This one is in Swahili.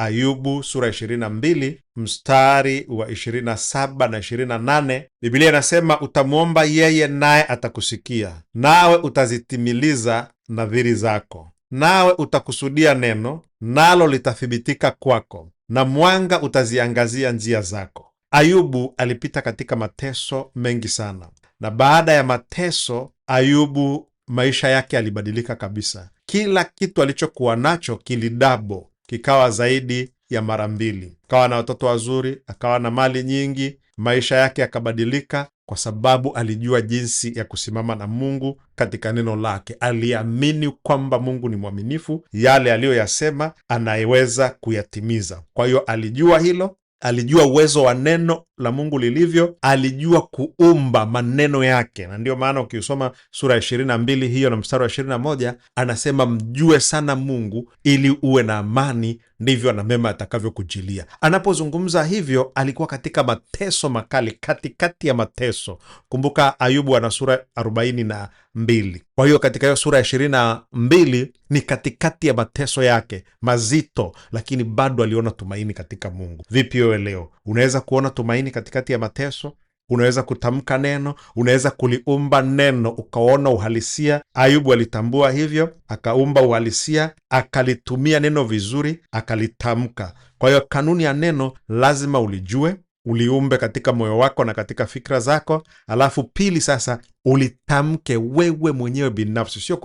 Ayubu sura 22 mstari wa 27 na 28, Biblia inasema utamwomba yeye, naye atakusikia, nawe utazitimiliza nadhiri zako. Nawe utakusudia neno, nalo litathibitika kwako, na mwanga utaziangazia njia zako. Ayubu alipita katika mateso mengi sana, na baada ya mateso Ayubu maisha yake yalibadilika kabisa. Kila kitu alichokuwa nacho kilidabo, kikawa zaidi ya mara mbili. Akawa na watoto wazuri, akawa na mali nyingi, maisha yake yakabadilika kwa sababu alijua jinsi ya kusimama na Mungu katika neno lake. Aliamini kwamba Mungu ni mwaminifu, yale aliyoyasema anayeweza kuyatimiza. Kwa hiyo alijua hilo, alijua uwezo wa neno la Mungu lilivyo, alijua kuumba maneno yake, na ndiyo maana ukiusoma sura ya 22 hiyo na mstari wa 21 anasema mjue sana Mungu ili uwe na amani, ndivyo na mema atakavyokujilia. Anapozungumza hivyo, alikuwa katika mateso makali, katikati ya mateso. Kumbuka Ayubu ana sura 42. Kwa hiyo katika hiyo sura ya 22 ni katikati ya mateso yake mazito, lakini bado aliona tumaini katika Mungu. Vipi wewe leo unaweza kuona tumaini katikati ya mateso? Unaweza kutamka neno, unaweza kuliumba neno ukaona uhalisia. Ayubu alitambua hivyo, akaumba uhalisia, akalitumia neno vizuri, akalitamka. Kwa hiyo kanuni ya neno lazima ulijue, uliumbe katika moyo wako na katika fikra zako, alafu pili, sasa ulitamke wewe mwenyewe binafsi, sio